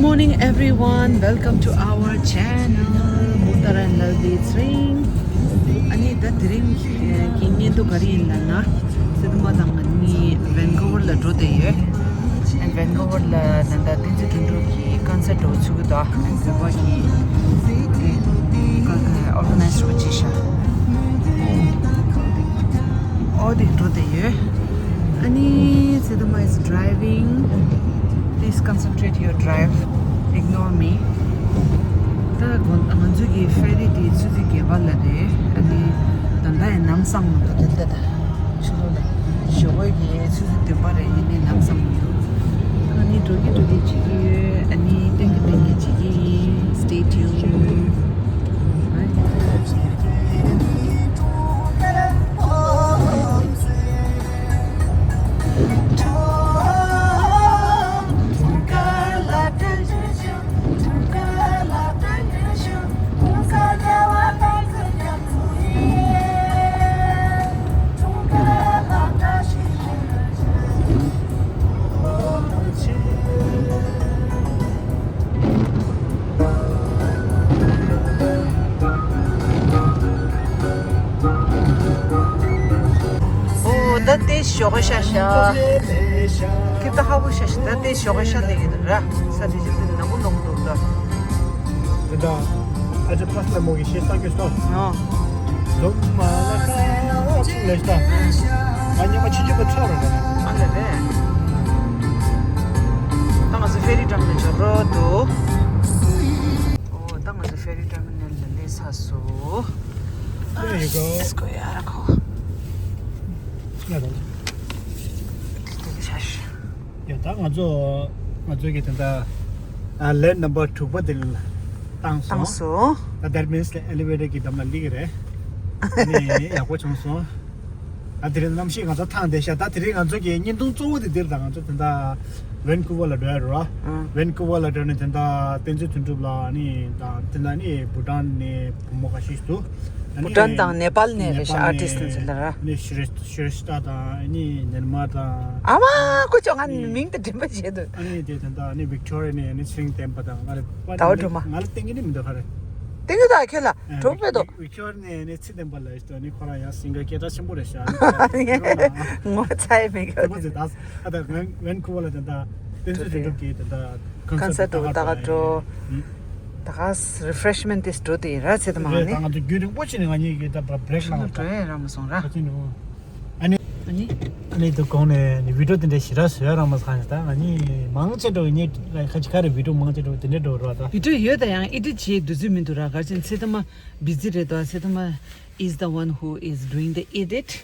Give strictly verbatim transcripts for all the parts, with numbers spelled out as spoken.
Morning everyone, welcome to our channel. Mutara and Laldeep Singh. ཨ་ནི་ད་དེ་རིང་གི་བརྙན་ཐུང་ག་རེ་ཡིན་ལབ་ན། སི་ཏུ་མ་དང་ང་གཉིས་ཝན་ཀུ་ཝར་ལ་འགྲོ་བསྡད་ཡོད། ཨན་ཝན་ཀུ་ཝར་ལ་ད་ལྟ་བསྟན་འཛིན་དོན་གྲུབ་ཀྱི་ཀོན་སར་ཊི་འགྲོ་ཚུགས་ཀྱི་འདུག་ཨན་བོད་པ་གི་ཨོར་ག་ནའི་ཛར་བྱས་ཤག་ཨོ་དེ་འགྲོ་བསྡད་ཡོད། ཨ་ནི་སི་ཏུ་མ་is driving. Please concentrate your drive. Ignore me. ད་ང་ཚོ་གི་ཕེ་རི་དེ་ཆུ་ཚོད་བརྒྱད་པ་ལ་རེད། ཨ་ནི་ད་ལྟ་ཡང་ལམ་སང་མི་འདུག་ད་ལྟ་ད། ཕྱི་ལོགས་ལ་ཞོགས་པ་གི་ཆུ་ཚོད་བདུན་པ་རེད། ཡིན་ནའི་ལམ་སང་མི་འདུག་ཨ་ནི་འགྲོ་གི་འགྲོ་གི་བྱེད་ཀྱི་ཡོད། ཨ་ནི་བསྟན་གི་བསྟན་གི་བྱེད་ཀྱི་ཡིན། Stay tuned. ཨོ་ད་ལྟའི་ཞོགས་ཤ་ཤ། ཁྱེད་ད་ཧ་གོ་ཤ་ཤ། ད་ལྟའི་ཞོགས་ཤ་ལས་ཡིན་ར། ས་དེ་ཅིག་ཏུ་ནག་པོ་ནག་པོ་འདུག་ད། དེ་ད་ཨ་ཅེ་པ་སི་ལ་མོ་གི་ཤེས་ས་གི་སྟོ། ཨོ། ལོ་མ་ལ་ཁ་ཅིག་ལས་ཤ། ང་ཉི་མ་ཆུ་ཆུ་པ་ཁྲ་ར་ར། ཨ་ལེ་ལེ། ད་ང་ཚོ་ཕེ་རི་ཊར་མི་ནལ་འབྱོར་འགྲོ་འདུག་ཨོ་ད་ང་ཚོ་ཕེ་རི་ཊར་མི་ནལ་ལ་སླེབས་ཚར་སོང་། There you go. Let's go, yeah, go. Yeah, that's དེ་དེ་ཤ་ཤ། ཡ་ད་ང་ཚོ་ང་ཚོ་གི་དེ་འདྲ་ཨ་ལེན་ནམ་བར་དྲུག་པ་དེ་ལ་བཏང་སོང་། བཏང་སོང་། ད་དེར་མིན་སི་ཨེ་ལི་ཝེ་ཊར་གི་འགྲམ་ལ་སླེབས་ཀྱི་རེད། ཨ་ནི་ཡག་པོ་བྱུང་སོང་། ད་དེ་རིང་གནམ་གཤིས་ང་ཚོ་ཐང་བསྡད་ཤག་ད་དེ་རིང་ང་ཚོ་གི་བརྙན་ཐུང་གཙོ་བོ་དེ་འདིར་ད་ང་ཚོ་དེ་འདྲ་ཝན་ཀུ་ཝར་ལ་འགྲོ་ཡ་རེད་བ། ཨང་། ཝན་ཀུ་ཝར་ལ་འགྲོ་ནས་དེ་འདྲ་བསྟན་འཛིན་དོན་གྲུབ་ལགས་ནི་དང་དེ་འདྲ་ནི་བྷུ་ཊན་ནས་བུ་མོ་ཁ་ཤས་ཤིག་འདུག་ཨ་ནི་བྷུ་ཊན་དང་ནེ་པཱལ་ནས་རེད་ཤག་ནེ་པཱལ་ཨར་ཊིསི་ནས་ཚོ་ལ་ར། ནི་ཤི་རེ་ཤི་རེ་ཤི་ཏ་དང་ཨ་ནི་ནེར་མ་དང་། ཨ་མ་ཁོ་ཚོ་ང་ནི་མིང་དེ་འདྲེན་པ་བྱེད་འདུག་ཨ་ནི་དེ་དེ་འདྲ་ཨ་ནི་ཝིག་ཊོ་རི་ཡ་ནས་ཨ་ནི་ཚེ་རིང་བསྟན་པ་དང་ང་ལ་ཟླ་བ་སྒྲོལ་མ། ང་ལ་བསྟན་གྱི་ནི་མི་འདུག་ག་རེད། བསྟན་གྱི་འདུག་ཁྱོད་ལ་གྲོགས་པོ་འདུག་ཝིག་ཊོ་རི་ཡ་ནས་ཨ་ནི་ཚེ་བསྟན་པ་ལ་ཨ་ནི་ཁོ་རང་ཡང་སིང་གར་སྐད་གྲགས་ཆེན་པོ་རེད་ཤག་ཨ་ནི་ཁོ་རང་ངོ་ཚ་ཡི་མེད་གི། དེ་མ་ཟད་ད་ཨ་ད་ཝན་ཝན་ཀུ་ཝར་ལ་དེ་འདྲ་བསྟན་འཛིན་དོན་གྲུབ་ཀྱིས་དེ་འདྲ་ཀོན་སར་ཊི་འགྲོ་ད་ག་འགྲོ། ད་ག་རི་ཕེ་རེཤ་མེན་ཊི་དེ་འགྲོ་དེ་ར་ཚེ་ད་མ་རེད་ནི། ད་ང་ཚོ་རྒྱུན་རིང་པོ་ཅིག་ནས་ང་གཉིས་ཀྱིས་ད་བ་བྷི་རེག་ལ་འགྲོ་ཡ་རག་མ་སོང་ར། ཨ་ནི་ཨ་ནི་ཨ་ནི་དུ་གོང་ནས་ནི་ཝི་ཌིའོ་དེ་འདྲ་ཞེ་དྲག་བཟོ་ཡ་རག་མ་སོང་། ད་ང་གཉིས་མང་ཆེ་འགྲོ་ངས་ཁ་ཅིག་ཁ་རེ་ཝི་ཌིའོ་མང་ཆེ་འགྲོ་དེ་འདྲ་འགྲོ་ར། ད་ཝི་ཌིའོ་ཡོད་ད་ཡང་ཨེ་ཌིཊ་བྱེད་འདུག་ཚོད་མི་འདུག་ར། ག་ཅན་ཚེ་ད་མ་བི་ཛི་རེད་དོ། ཚེ་ད་མ་is the one who is doing the edit.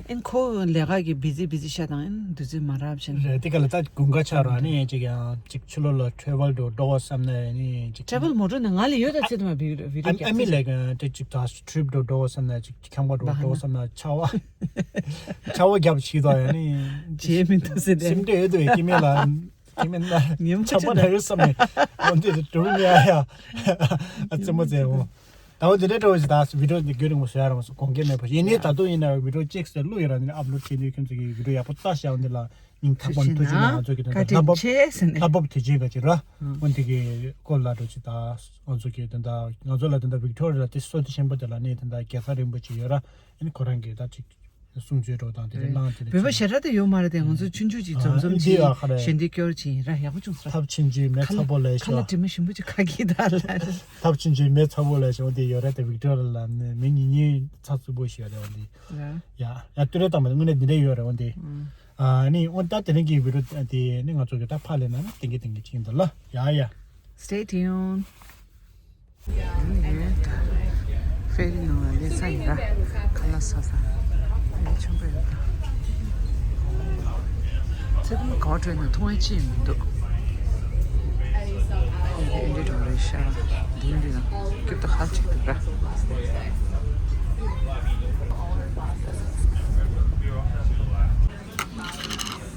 ཨན་ཁོ་ལས་ཀ་གི་བི་ཛི་བི་ཛི་ཤ་དང་ཨན་དུས་ཚོད་མ་རག་བཞིན། རེད་དེ་ག་ལ་ད་དགུན་ཁ་ཆགས་ར་ནི་ཅིག་ཡང་ཅིག་ཕྱི་ལོགས་ལ་ཊེ་རེ་ཝལ་འགྲོ་འགྲོ་བསམ་ན་ནི་ཅིག་ཊེ་རེ་ཝལ་མོ་ཊ་ནི་ང་ལ་ཡོད་ད་ཚེ་ད་མ་བི་ཌིའོ་ཨ་ཨ་མི་ལས་ཀ་དེ་ཅིག་ད་ཊི་རིབ་འགྲོ་འགྲོ་བསམ་ན་ཅིག་ཁང་པ་འགྲོ་འགྲོ་བསམ་ན་ཆར་པ་ཆར་པ་རྒྱབ་ཤི་ད་ཡ་ནི་བྱེད་མི་འདུག་ཟེར་ཏེ། སེམས་ཁྲལ་ཡོད་དུ་ཡ་སྐྱེ་དམན་ལ་སྐྱེ་དམན་ལ་ཉིན་མོ་ཆར་པ་ཆེ་ན་ཡོད་བསམ་ནས་འོན་ཏེ་དུ་དུ་མི་ཡ་ཡ་ཨ་ཙི་མོ་ཙེ་འོ། ད་འོ་དེ་འདྲའི་འགྲོ་བ་ཞིག་ད་ཝི་ཌིའོ་འདི་རྒྱུན་རིང་པོ་བཟོ་ཡ་རང་སོ་དགོངས་འགལ་མེད་པ་ཞིག་ཡིན་ནའི་ད་དུང་ཡིན་ན་ཝི་ཌིའོ་གཅིག་ཟེར་བླུག་ཡོད་ར། འདི་ནི་ཨབ་ལོཌ་བྱེད་དུས་ཁྱོད་ཚོ་གིས་ཝི་ཌིའོ་ཡག་པོ་བལྟས་ཤག་འོ་འདི་ལ་སྙིང་ཐག་པ་ནས་ཐུགས་རྗེ་ཆེ་ན་བཀའ་དྲིན་ཆེ་ཟེར་ནས་ལྷ་བབ་དེ་རྗེས་ག་ཅིག་ར། འོ་འདི་གི་སྐོར་ལ་འགྲོ་ཅིག་ད་ང་ཚོ་གི་དེ་འདྲ་ང་ཚོ་ལ་དེ་འདྲ་ཝིག་ཊོ་རི་ཡ་ལ་དེ་སོ་དེ་ཆེན་པོ་དེ་ལ་ནི་དེ་འདྲ་རྒྱལ་ས་རིན་པོ་ཆེ་ཡོད་ར། ཨ་ནི་ཁོ་རང་གིས་ད་ཅིག་གསུང་ཆོས་འགྲོ་དང་དེ་འདྲ་གནང་དེ་འདྲ་བོད་པ་ཞེ་དྲག་དེ་ཡོད་མ་རེད་དེ། ང་ཚོ་ཆུང་ཆུང་ཅིག་འཛོམས་འཛོམས་ཨ་ཅིག་འདི་ཡ་ཁ་རེད། ཞལ་འདེབས་སྐྱོར་བྱེད་ཡིན་ར་ཡག་པོ་བྱུང་སོང་། ཐབས་ཆེན་པོའི་མེ་ཚ་པོ་ལས་ཁ་ལ་ཤོག་དྲི་མ་ཞིམ་པོ་ཅིག་ཁ་གིས་ད་ལ། ཐབས་ཆེན་པོའི་མེ་ཚ་པོ་ལས་ཤོག་འོ་དེ་ཡོད་རེད་དེ། ཝིག་ཊོ་རི་ཡ་ལ་ནི་མི་ཉིས་གཉིས་ཚ་རྩུབ་པོ་ཞིག་ཡོད་རེད། འོ་དེ་ཡ་ཡ་ཏུ་རེ་དང་མ་དངོས་གནས་འདི་འདྲ་ཡོད་རེད། འོ་དེ་ཨ་ནི་འོ་ད་དེ་རིང་གི་ཝི་ཌིའོ་དེ་ནི་ང་ཚོ་གི་ད་ཕར་ལས་ན་ནི་ཏིང་གི་ཏིང་གི་ཅིག་ཡིན་ད་ལ། ཡ་ཡ། Stay tuned. ཕེ་རི་ནང་ལ་སླེབས་ས་ཡིན་ར། ཁ་ལག་ཟ་ས་ཕེ་རི་ཆེན་པོ་ཡོད་ད། ཚེ་དུ་མ་ག་བ་འགྲོ་ཡིན་ན་མཐོང་ཡ་ཅི་ཡང་མི་འདུག་འདི་འདྲ་འགྲོ་རེད་ཤག་འདི་འདི་ལ་སྐྱིད་པོ་ཧ་ཅིག་འདུག་ར།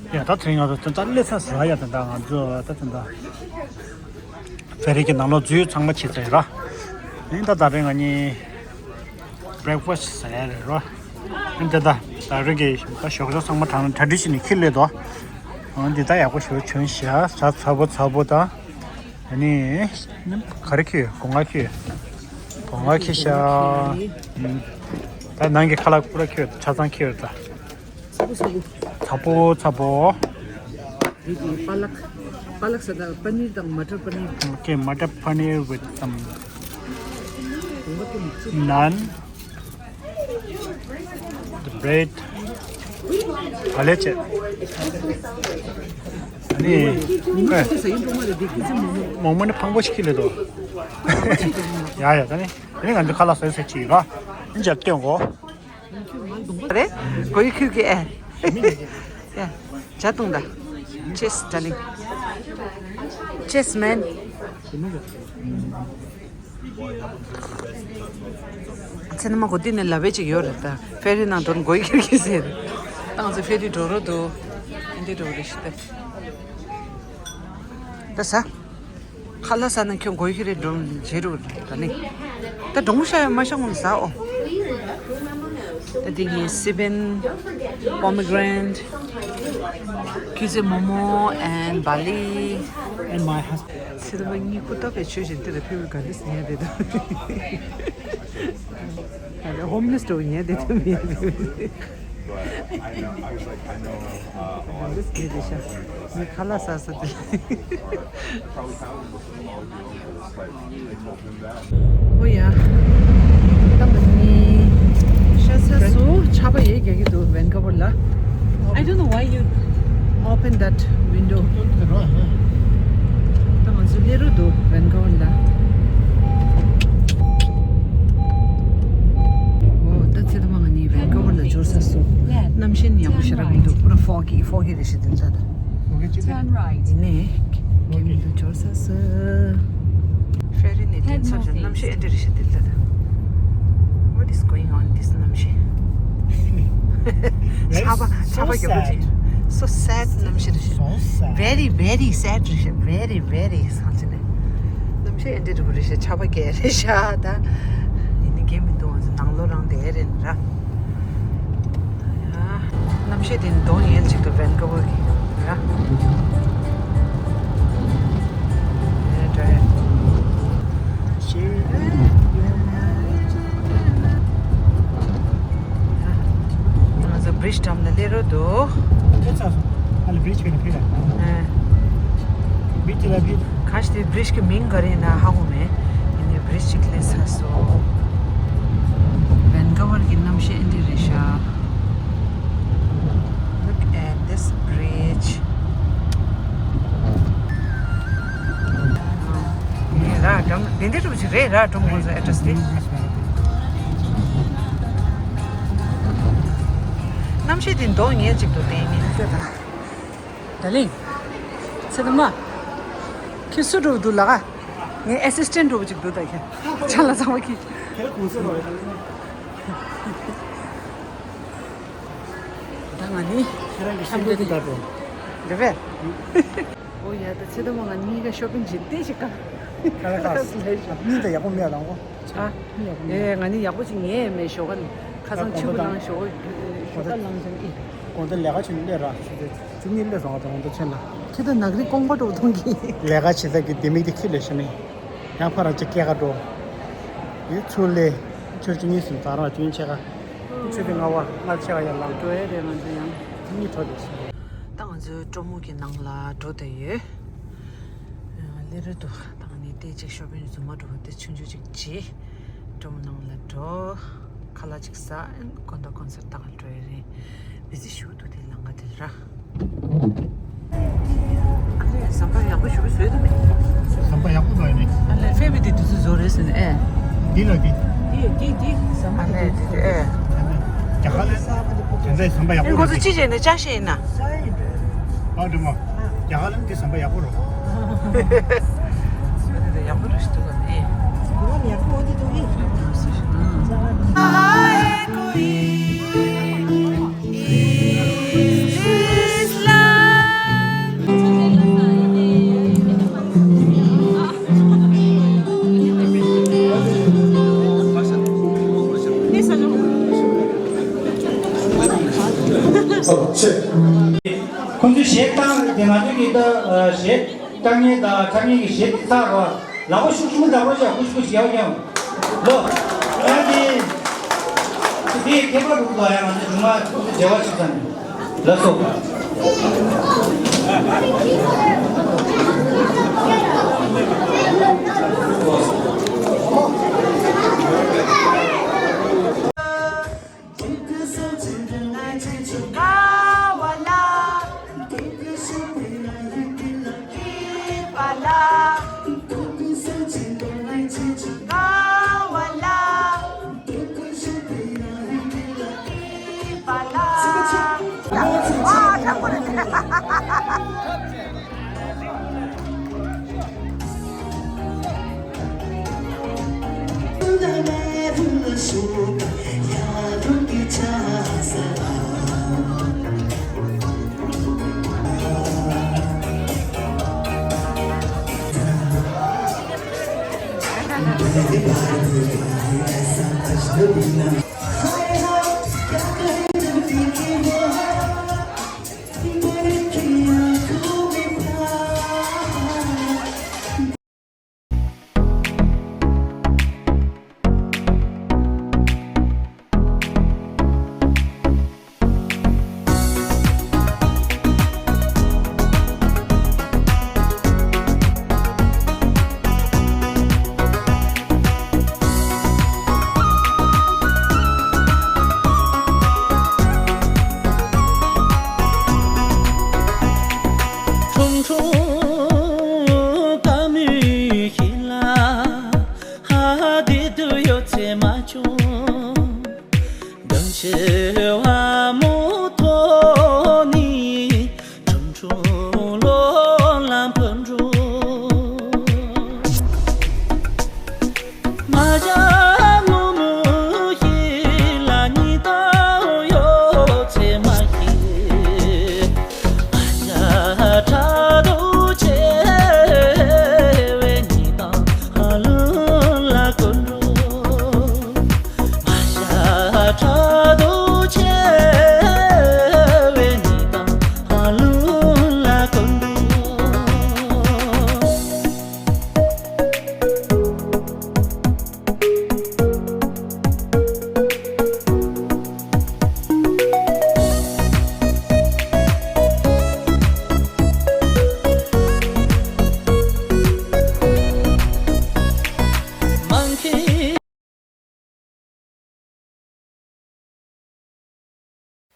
ཡ་ད་དེ་ང་ཚོ་དེ་ད་སླེབས་ས་ཟ་ཡ་དེ་ད་ང་ཚོ་ད་དེ་ད། ཕེ་རི་གི་ནང་ལོགས་འཛུལ་ཚང་མ་བྱས་ཚར་ཡོད་ར། ཨིན་ད་ད་རེས་ང་གཉིས་བྷི་རེག་ཕ་སི་ཟ་ཡ་རེད་ར། ཨིན་ད་ད་ད་རེས་ཀྱི་ད་ཞོགས་ཇ་ཚང་མ་གྲ་གྲ་སྒྲིག་བྱས་ནས་འཁྱེར་སླེབས་འདུག་ཨང་འདི་ད་ཡག་པོ་ཞེ་པོ་བྱོན་ཤག་ཇ་ཚ་པོ་ཚ་པོ་དང་ ཨ་ནི་ག་རེ་ཁྱེར། སྒོ་ང་ཁྱེར། སྒོ་ང་ཁྱེར་ཤག་ཨུམ། ད་ནང་གི་ཁ་ལག་པུ་ར་ཁྱེར། ཆ་ཚང་ཁྱེར་ད། ཚ་པོ་ཚ་པོ། ཚ་པོ་ཚ་པོ། རེད་དེ། པ་ལག་པ་ལག་ཟེར་ན་པ་ནིར་དང་མ་ཊར་པ་ནིར། Okay, matar paneer with some naan, the bread. ཨ་ལས་བྱེད། ཨ་ནི། ཨེ། མོག་མོག་ནི་ཕངས་པོ་ཞིག་ཁྱེར་ལེ་འདུག་ཡ་ཡ། ད་ནི་ད་ནི་ང་ཚོ་ཁ་ལག་ཟོས་ཟེར་གྱི་ཡོད་ར། ཨིན་ཇར་སྟོན་གོ། རེད། གོ་ཡི་ཁུལ་གྱི་ཨེ། ཡ། ཇ་བཏུང་ད། Cheers, darling. Cheers, man. ཚེ་ནི་མ་གོ་འདི་ནས་ལབ་པའི་ཅིག་ཡོད་རེད་ད། ཕེ་རི་ནང་དོན་གོ་ཡི་ཁུལ་གྱི་ཟེར། ཏང་ཚེ་ཕེ་རི་འགྲོ་རོགས་འདུག་ཨིན་དེ་འགྲོ་རེ་ཞིག་ད། ད་ས། ཁ་ལག་ཟ་ན་ཁྱོད་གོ་ཡི་རེད་འགྲོ་བྱེད་རུ་ད་ནི། ད་འགྲོ་ཤ་ཡ་མ་ཤ་ངོ་ཟ་འོ། ད་དེ་ངའི་སི་པན། pomegranate། ཁྱི་ཚེ་མོ་མོ་and barley and my husband. ཚེ་ད་བ་གཉིས་ཁུ་ཏོ་བའི་ཆོས་བཞིན་དེ་ལ་ཕེབས་ག་འདི་ཟེར་ཡ་རེད་ད། ད་ཧོམ་ལེ་སི་འགྲོ་ཉན་དེ་ད་མི་ཡ་རེད། འདི་ཟེར་དེ་ཤ་ངའི་ཁ་ལག་ཟ་ས་དེ། ཨོ་ཡ། ད་ང་གཉིས་ཤ་ཚ་སུ་ཆར་པ་ཡེ་རྒྱག་གི་འདུག་ཝན་ཀོ་ཝར་ལ། I don't know why you open that window. ད་ང་ཚོ་སླེབས་རོགས་འདུག་ཝན་ཀོ་ཝར་ལ། ཨོ་ད་ཚེ་ད་མ་ང་གཉིས་ཝན་ཀོ་ཝར་ལ་འབྱོར་ཚར་སོང་། གནམ་གཤིས་ཡག་པོ་ཞེ་དྲག་མི་འདུག་པུ་ར་ཕོག་གི་ཕོག་གི་རེད་ཤི་དེ་ཚ་ད། Turn right. ཡིན་ནའི་གེམ་དུ་འབྱོར་ས་སུ། ཕེ་རི་ནས་དེ་ཚར་ཞིང་གནམ་གཤིས་ཨེ་འདྲ་རེད་ཤི་དེ་ལྟ་ད། What is going on this གནམ་གཤིས། ཆར་པ་ཆར་པ་རྒྱག་པ་ཅིག So sad གནམ་གཤིས་རེད་ཤི། Very, very sad རེད་ཤི། Very, very སང་ཅི་ནས། གནམ་གཤིས་ཨེ་འདྲ་རེད་ཤི། ཆར་པ་རྒྱག་རེད་ཤ་ད། ཡིན་ནའི་གེམ་མི་འདུག་ང་ཚོ་ནང་ལོགས་རང་དེ་རེད་ར། གནམ་གཤིས་དེ་གདོང་ཡལ་ཅིག་ཏུ་ཝན་ཀོ་ཝར་གྱི་ར། ང་ཚོ་བི་རི་ཇི་འགྲམ་ལ་སླེབས་རོགས་འདུག་ཨ་ལ་བི་རི་ཇི་ག་ནས་ཕེབས་ལ། བི་རི་ཇི་ལ་ཕེབས། གང་ཞིག་དེ་བི་རི་ཇི་གི་མིང་ག་རེ་ཡིན་ན་ཧ་གོ་མེད། ཡིན་ནའི་བི་རི་ཇི་ཅིག་སླེབས་ཚར་སོང་། ཝན་ཀོ་ཝར་གྱི་གནམ་གཤིས་ཨེ་འདྲ་རེད་ཤག Look at this bridge. རེད་ར། འགྲམ་དེ་འདྲ་རུ་ཅིག་རེད་ར། ཀྲུང་གོ་ཚོ་ཨེ་ཌི་རེ་སི་དེ། གནམ་གཤིས་དེ་མདོག་ཉེར་གཅིག་ཏུ་བསྟན་ནས་ཁྱོད་དང་། ད་ལིང་། ཚེ་དུ་མ། ཁྱོད་སུ་འགྲོ་འདུག་ལ་ག་ངའི་ཨེ་སི་སི་ཊེན་ཊི་འགྲོ་བ་ཅིག་འདུག་ད་ཁྱོད། ཆ་ལ་ཚང་མ་ཁྱོད། ཁྱོད་གུང་སེང་རོགས་ཡིན། ད་ང་ནི། ཁྱེད་རང་གི་ཤམ་ཐབས་དེ་ལྟར་དུ། འདི་བས། ཨོ་ཡ། ད་ཚེ་དུ་མ་ང་གཉིས་ཀ་ཤོ་པིང་བྱེད་བལྟས་ཤིག་ག་ཁ་ལག་ཁ་ལག་གཉིས་ད་ཡག་པོ་མེད་ལ་འོ། ཨ། ཨེ་ང་ནི་ཡག་པོ་ཅིག་ཉལ་མེད་ཞོགས་ཀ་ནི། ཁ་སང་ཕྱི་པོ་ལངས་ཞོགས་ཞོགས་ཀ་ལངས་ཀྱང་ཨི། དགོང་དག་ལས་ཀ་བྱེད་ནི་སླེབས་ར་ཞུ་དེ། བཅུ་གཉིས་སླེབས་སོང་བ་དང་དགོང་དག་ཁྱེད་ལ། ཁྱེད་ད་ནག་རི་ཀོང་པ་འགྲོ་གཏོང་གི། ལས་ཀ་བྱེད་ས་གི་ལྡེ་མིག་དེ་ཁྱེར་ལས་ཤི་ནི། ཡང་ཕ་རང་ཅིག་སྐྱེལ་ག་འགྲོ། ཡི་ཚུར་ལས། ཆུར་བཅུ་གཉིས་སུམ་ད་རང་བཅུ་གཉིས་ཕྱེད་ཀ་ཆུ་ཚོད་ལྔ་པ་ལྔ་ཕྱེད་ཀ་ཡར་ལངས། འགྲོ་ཡས་རེད་ང་ཚོ་ཡང་། བཅུ་གཉིས་འགྲོ་དེ་ཤི། ད་ང་ཚོའི་ཀྲོ་མོ་གི་ནང་ལ་འགྲོ་བསྡད་ཡོད། ལེ་རེ་འདུག་ད་ང་ནི་ཏེ་ཅིག་ཤོ་པིང་རྫུན་མ་འགྲོ་བ་ཏེ་ཆུང་ཆུང་ཅིག་བྱས། ཀྲོ་མོ་ནང་ལ་འགྲོ། ཁ་ལག་ཅིག་ཟ། ཨན་དགོང་དག་ཀོན་སར་ལྟ་ག་འགྲོ་ཡི་རེད། བི་ཟི་ཞུ་འདུག་དེ་ལམ་ཁ་དེ་ལ་ར། ཨ་ལས་ཟམ་པ་ཡག་པོ་ཞུ་གི་བཟོས་འདུག་མེད། ཟམ་པ་ཡག་པོ་འདུག་ཨ་ནི། ཨ་ལས་ཕེབས་པའི་དེ་དུས་ཚོད་བཟོ་རེད་ཟེར་ནས་ཨེ། འདི་ལ་འདི། འདི་འདི་འདི་ཟམ་པ་ཨ་ལས་འདི་འདི་ཨེ། རྒྱ་གར་ལ་དེ་འདྲའི་ཟམ་པ་ཡག་ཨེ་པོ་ཁོ་ཚོ་རེད། ཅི་བྱས་ནས་ཅ་ཤེས་ཡིན་ན། ཨ་འདྲ་མོ། རྒྱ་གར་ལ་འདི་ཟམ་པ་ཡག་པོ་རེད། ཡག་པོ་རེད་ཤི་འདུག་ག་ནི། ཡག་པོ་འདི་འདུག་ཨེ། ཁོང་ཚོས་གཞས་བཏང་དེ་ང་ཚོ་གིས་ད་གཞས། སྐྲག་ཉེན་དང་སྐྲག་ཉེན་གྱི་གཞས་དེ་ཚར་བ། ལག་པ་ཤུགས་ཆེན་པོ་འདར་བ་བྱས། ཁུ་ཤུ་ཁུ་ཤུ་ཡག་ཡག་ལོ། ཨ་དེ་དེ་ཁྱད་པར་འདུག་ལ། ཡང་ང་ཚོ་སྒྲོལ་མ་མཇལ་བ་ཞིག་ས་ནས་ལ་སོ།